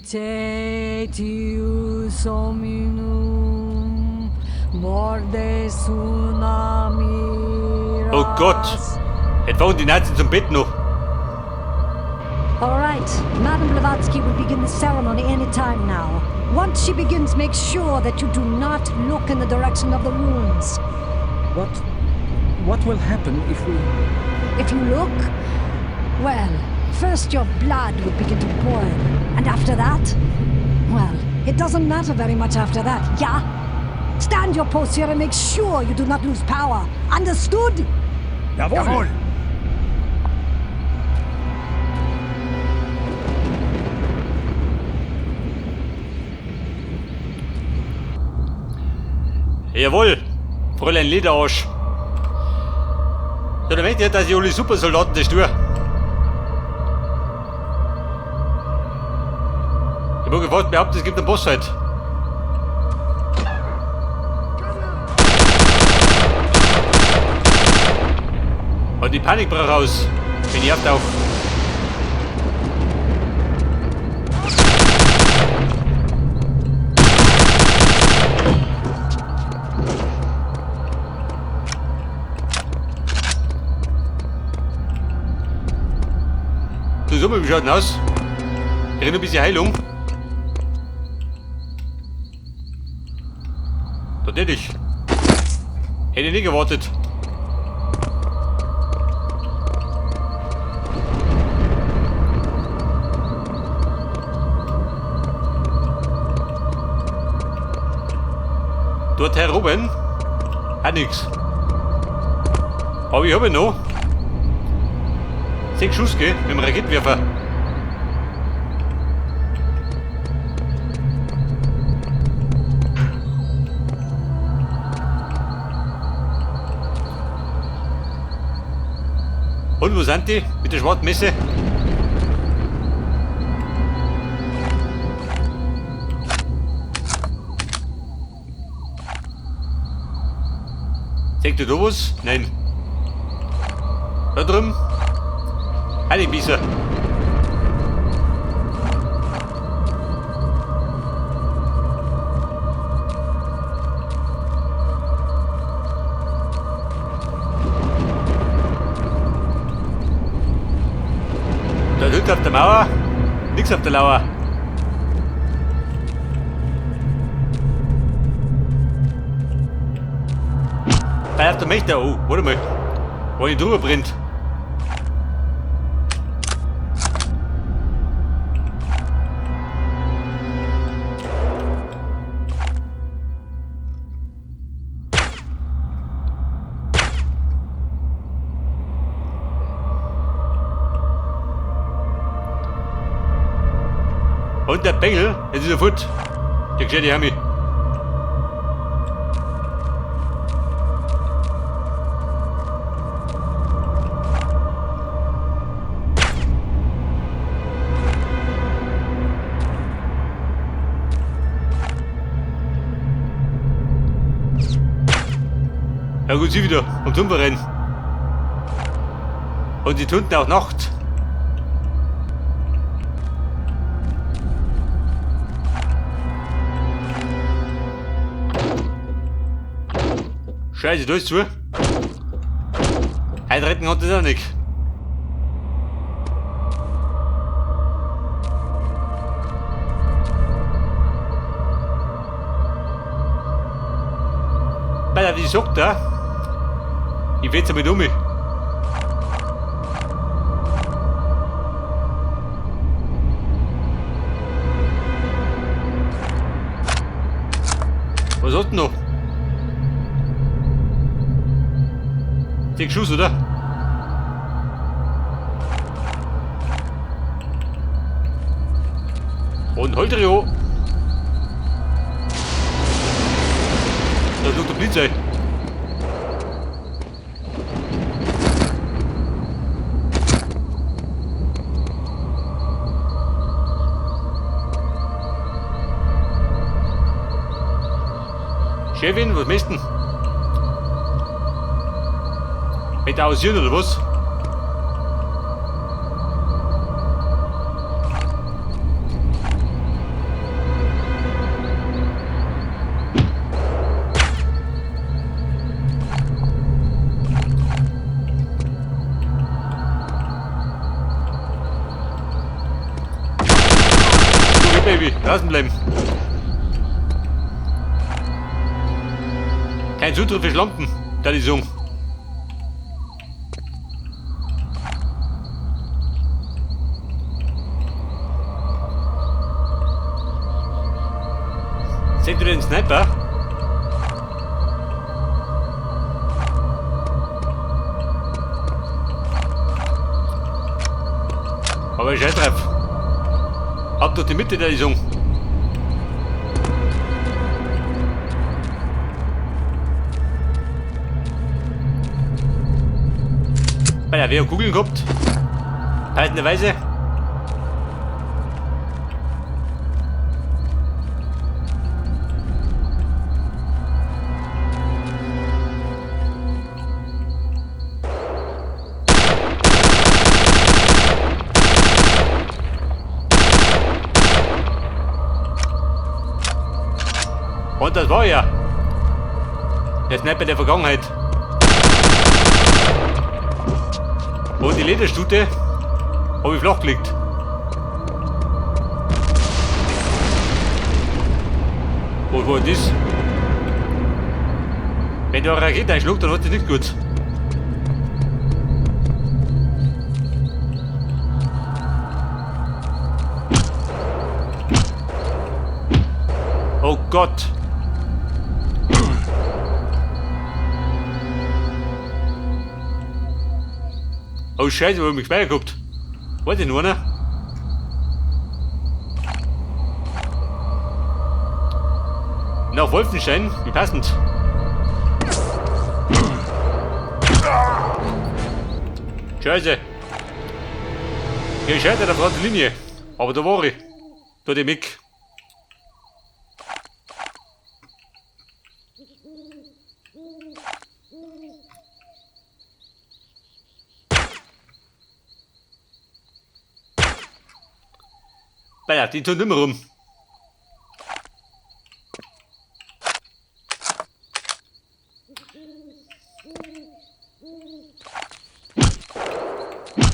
Cetius hominum mordes una miras. Oh Gott! Jetzt fahren die Nazis zum Bett noch. All right, Madame Blavatsky will begin the ceremony any time now. Once she begins, make sure that you do not look in the direction of the runes. What will happen if we... If you look, well, first your blood would begin to boil. And after that, well, it doesn't matter very much after that, yeah? Stand your post here and make sure you do not lose power. Understood? Jawohl! Jawohl, Fräulein Lederarsch. So, da möchte ich, dass ich alle Supersoldaten das tue. Ich mag fast behaupten, es gibt einen Boss halt. Und die Panik brach raus, wenn ich auftauche. Du, so, wie schaut denn aus? Ich renn ein bisschen Heilung. Tatsächlich. Hätte ich nicht erwartet. Dort heroben auch nix. Aber ich habe noch 6 Schuss, gell, mit dem Raketenwerfer. Und wo sind die mit der schwarzen Messe? Seht ihr da was? Nein. Da drüben? Heiligbiser. Da hinten auf der Mauer, nix auf der Lauer. Bei auf der Mächte, oh, warte mal. Wo ich drüber brennt. Und der Bengel, jetzt ist er fort. Der gescheite Hermi. Ja gut, sie wieder am Tumperennen. Und die tunten auch Nacht. Scheiße, da ist zu. Eintreten hat das auch nicht. Alter, wie sagt er? Ich will jetzt einmal um mich. Was hast du noch? 6 Schuss, oder? Und Holtrio! Da ist noch der Blitz, ey. Chefin, was möchtest du denn? Mit aussieren oder was? Draußen bleiben. Kein Zutritt für Schlampen, da die sagen. Seht ihr den Sniper? Aber scheiß drauf. Ab durch die Mitte der Song. Bei der wer Kugeln gehabt. Passenderweise. Und das war ja der Sniper der Vergangenheit. Und die Lederstute habe ich flach gelegt. Was war das? Wenn da eine Rakete einschlägt, dann hat das nicht gut. Oh Gott! Oh Scheiße, wo hab ich mich gespeichert gehabt? War denn nur einer? Nach Wolfenstein, wie passend. Scheiße. Gescheitert auf der Linie. Aber da war ich. Da die Mick. Alter, die tun immer rum.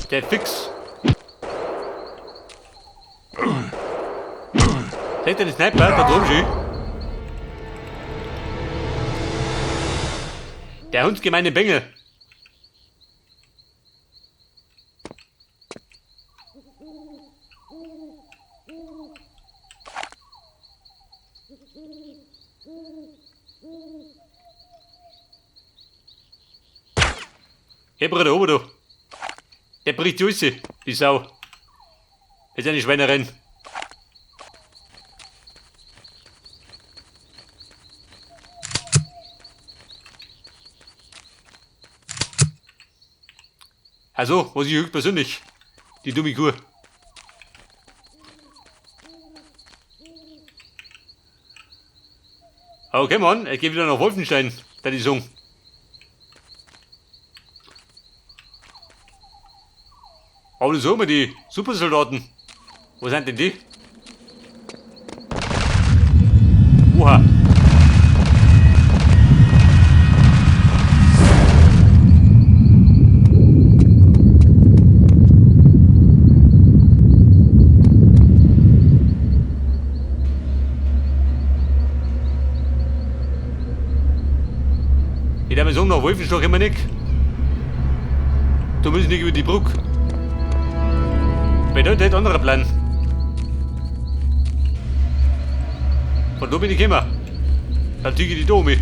Der Fix. Seht ihr den Sniper? Da drüben schon. Der hundsgemeine Bengel. Hey Bruder, oben da. Der bricht die raus, die Sau. Das ist eine Schweinerin. Also, was ich höchstpersönlich. Die dumme Kuh. Okay, Mann, ich geh wieder nach Wolfenstein, da die Song. Aber das haben wir die Supersoldaten. Wo sind denn die? Oha. Ich darf mir sagen, nach Wolfenstein kommen wir nicht. Da müssen wir nicht über die Brücke. Bedeutet anderer Plan. Von da bin ich gekommen. Dann ziehe ich die Dome.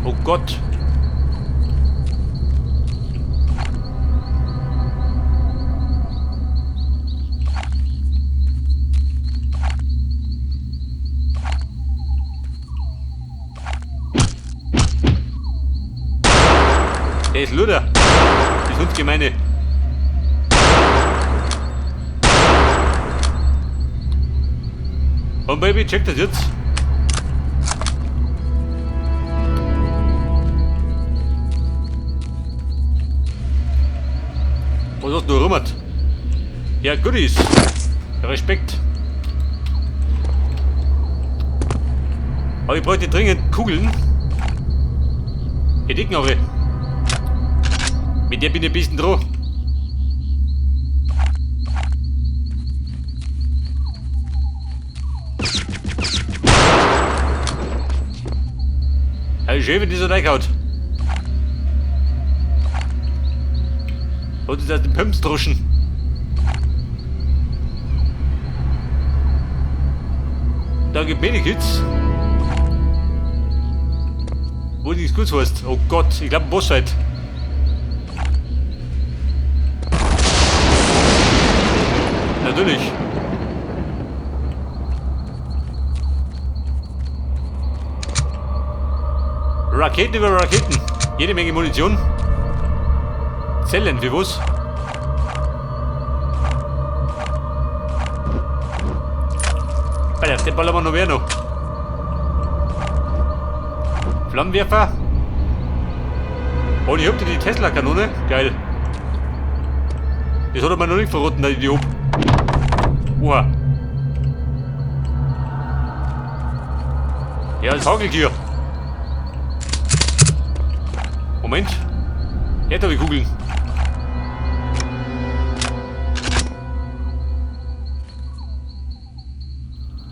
Oh Gott. Der ist Luder. Das Hundsgemeine. Und Baby, check das jetzt. Was hast du rummert? Ja, Goodies. Respekt. Aber ich bräuchte dringend Kugeln. Die Dicknarre. Mit der bin ich ein bisschen dran. Also schön, wenn die so reinhaut. Und ist das den Pumps druschen. Da gibt Medikits. Wo nichts Gutes heißt. Oh Gott, ich glaube ein Bossfight. Natürlich. Raketen über Raketen. Jede Menge Munition. Zellen, wie was? Alter, den ballern wir noch mehr noch. Flammenwerfer. Und ich hab die Tesla-Kanone. Geil. Das hat er mir noch nicht verraten, dass ich die hab. Oha. Ja, das hagelt hier. Moment. Jetzt habe ich Kugeln.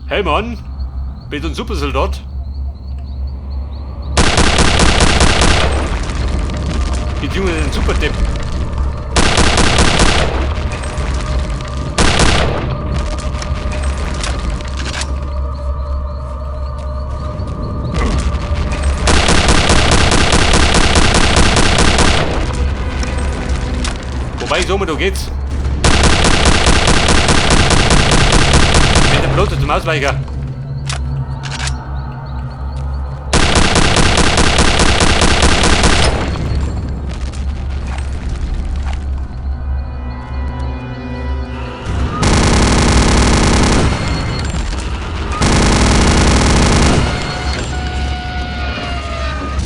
Hey Mann, bist du ein Supersoldat? Beziehungsweise ein Superdepp. Wobei, ich sag mal, da geht's. Mit dem Plotter zum Ausweicher.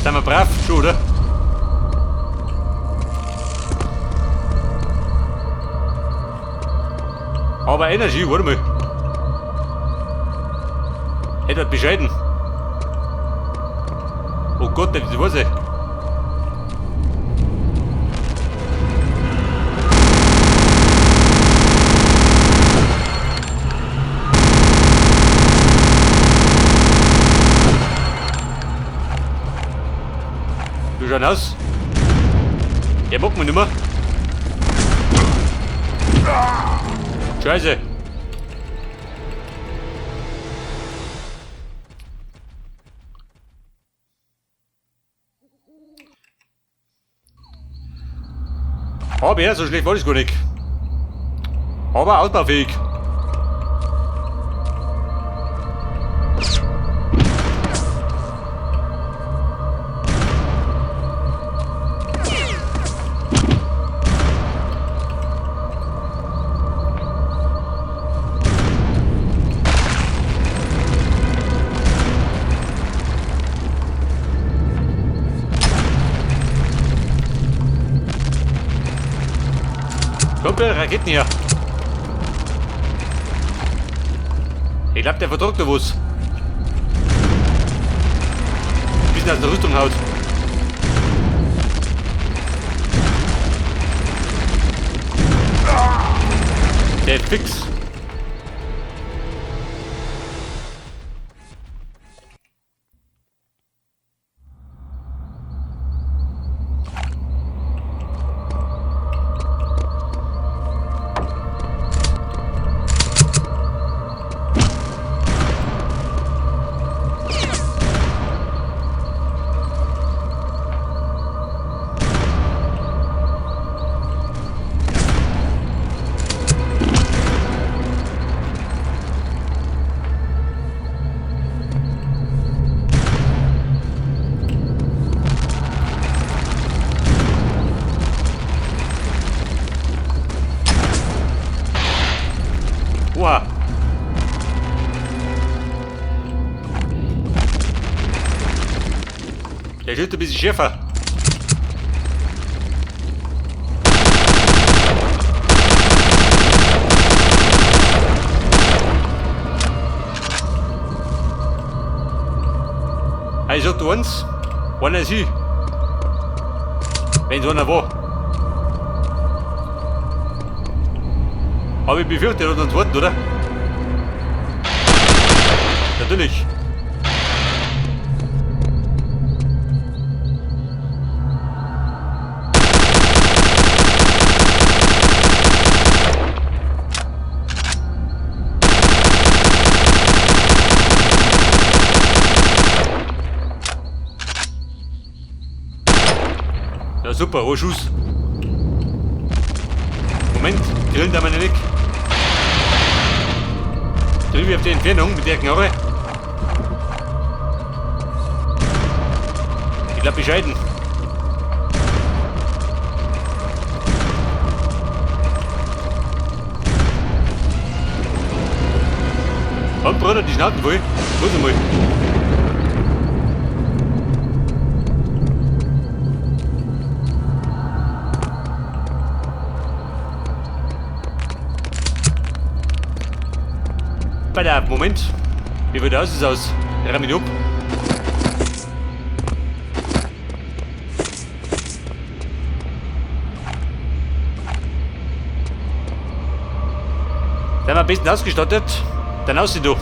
Sind wir brav schon, oder? Aber Energie, warte mal. Etwas bescheiden. Oh Gott, das weiß ich. Du schaust aus. Der mag mich nicht mehr. Scheiße. Aber ja, so schlecht war das gar nicht. Aber ausbaufähig. Kumpel, Raketen hier. Ich glaub, der verdruckt da was. Bisschen aus der Rüstung haut. Der ist fix. Oha. Der schüttet ein bisschen schärfer. Ich sag dir eins, einer ist ich. Wenn es einer war. Aber ich befürchte, er hat einen zweiten, oder? Natürlich. Ja super, oh Schuss. Moment, grillen da meine nicht. Drüben auf die Entfernung mit der Knarre. Ich glaube bescheiden. Komm Bruder, die Schnauze voll. Muss einmal. Bei der Moment. Wie wird aus ist aus? Ramm ihn ab. Sind wir am besten ausgestattet? Dann aussehen doch.